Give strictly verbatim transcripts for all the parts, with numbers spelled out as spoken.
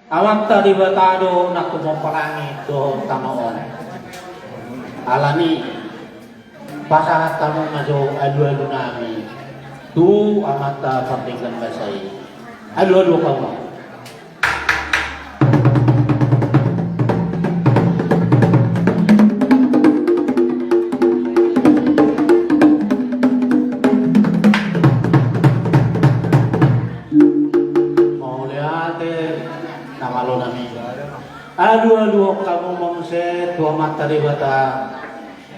Amanta Debata do na tumompa langit dohot tano on. Alani, pasahat hamu ma jo alualu nami tu Amanta Pardenggan Basa i. Alualu hamu ma. Mauliate na malo nami. Alualuhon hamu ma muse tu Amanta Debata,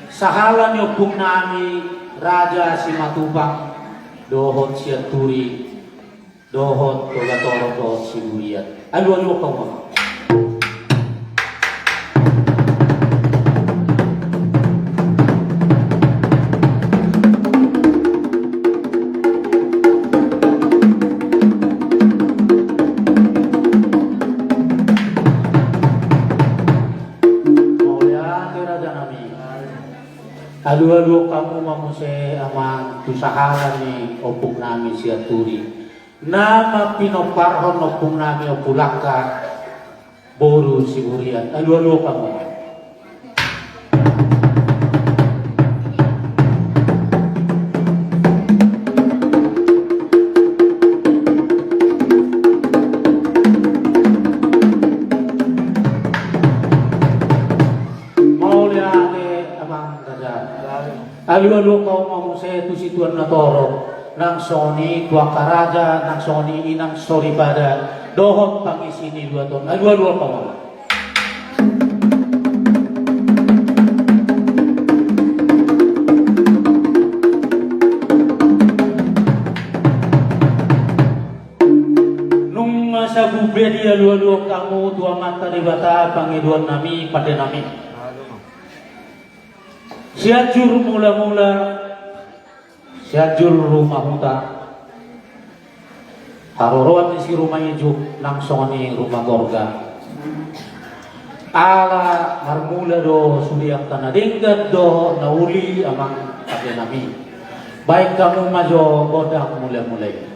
sahala ni ompung nami Raja Simatupang dohot Sianturi, dohot Togatorop dohot Siburian. Alualuhon hamu ma. Mauliate raja nami. Alualuhon hamu ma muse amang tu sahala ni ompung nami Sianturi, na mampinomparhon ompung nami Ompu Langka boru Siburian. Alualuhon hamu. Mauliate amang raja. Alualuhon hamu ma muse tu situan na torop, nang songon i tu angka raja, nang songon i inang soripada dohot pangisi ni luat on. Alualuhon hamu ma. Nunga sagup be dialualuhon hamu tu Amanta Debata pangidoan nami pande nami. Sianjur Mulamula, Sianjur Ruma Huta, haroroan ni si Ruma Ijuk nang songon i Ruma Gorga. Ala marmula do sude angka na denggan dohot na uli amang pande nami. Baen hamu ma jo gondang mulamula i.